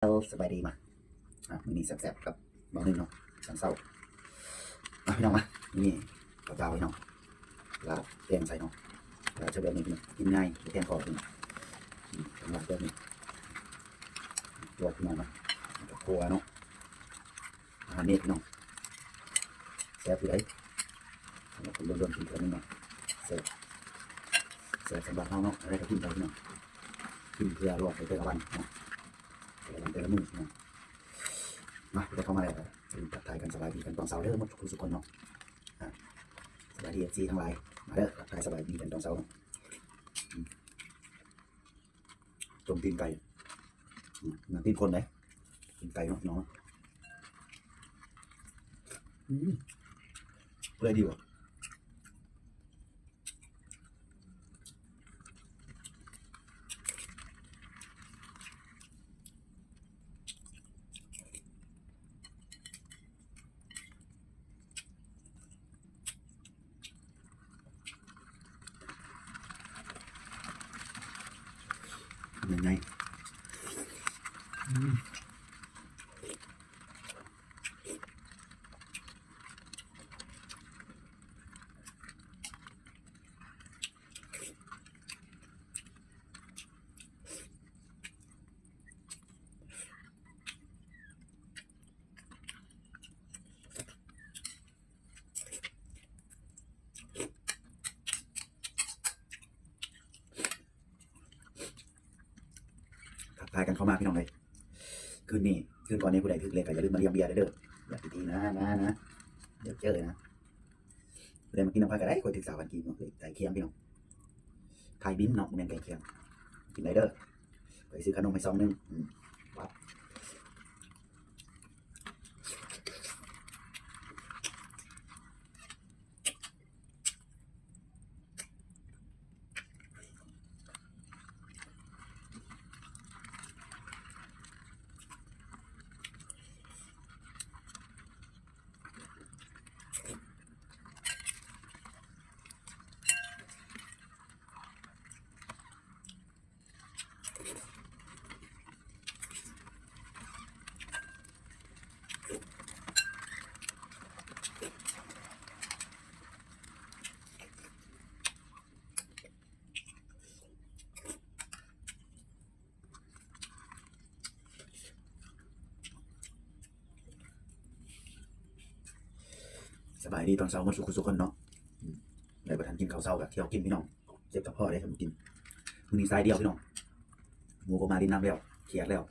ເອີ ສະບາຍດີ ມາ ອ່ະ ມື້ນີ້ແຊບໆ ກັບບ່າວໜຶ່ງເນາະ ຕອນເຊົ້າ ມາ ພີ່ນ້ອງ ມາ ນີ້ ເຂົ້າເຈົ້າ ພີ່ນ້ອງ ລາດແກງໃສ່ເນາະ ລາດໃສ່ແບບນີ້ ພີ່ນ້ອງ ກິນງ່າຍ ບໍ່ແຂງຄໍ ພີ່ນ້ອງ ອືມ ລາດແບບນີ້ ລວກ ພີ່ນ້ອງ ມາ ແລ້ວກໍຂົ້ວເນາະ ອາຫານເມັດ ພີ່ນ້ອງ ແຊບຢູ່ເດ້ ສຳລັບຄົນດົນໆ ກິນເທື່ອໜຶ່ງເນາະ ແຊບ ແຊບສຳລັບເຮົາເນາະ ອະໄລກໍກິນໄປ ພີ່ນ້ອງ ກິນເພື່ອລອດໃນແຕ່ລະວັນເນາະ ແຕ່ລະວັນແຕ່ລະມື້ເນາະ ມາ ຜູ້ໃດເຂົ້າມາແລ້ວກໍຢ່າລືມທັກທາຍກັນ ສະບາຍດີກັນຕອນເຊົ້າເດີ ໝົດທຸກຄົນເນາະ ອ່າ ສະບາຍດີ ເອັຟຊີ ທັງຫຼາຍ ມາເດີ ທັກທາຍສະບາຍດີກັນຕອນເຊົ້າເນາະ ອືມ ຕົ້ມຕີນໄກ່ ອືມ ຕີນຄົນເດ້ ຕີນໄກ່ເນາະ ພີ່ນ້ອງ ອືມ ເປື່ອຍດີຫວາ. ຍັງໄງ ອືມ. ທັກທາຍກັນເຂົ້າມາ ພີ່ນ້ອງເອີຍ ຄືນນີ້ ຄືນກ່ອນນີ້ ຜູ້ໃດຖືກເລກກໍຢ່າລືມມາລ້ຽງເບຍເດີ ຢ່າໄປຕີນະ ນະ ນະ ດຽວເຈີນະ ຜູ້ໃດມາກິນນຳຂ້ອຍກໍໄດ້ ຂ້ອຍຖືກສາມພັນກີບເນາະ ໄກ່ຄຽງ ພີ່ນ້ອງ ຂາຍບິນເນາະ ບໍ່ແມ່ນໄກ່ຄຽງ ກິນໄດ້ເດີ ຂ້ອຍຊື້ຂະໜົມໃຫ້ຊອງໜຶ່ງ ອືມ ປັບ. ສະບາຍດີຕອນເຊົ້າໝົດສູ່ຄົນເນາະ ອືມ ໃຜບໍ່ທັນກິນເຂົ້າເຊົ້າກໍທ່ຽວກິນ ພີ່ນ້ອງ ເຈັບກະເພາະເດ້ ຖ້າບໍ່ກິນ ມື້ນີ້ສາຍດຽວ ພີ່ນ້ອງ ໝູບໍ່ມາຫຼິ້ນນຳແລ້ວ ຄຽດແລ້ວ.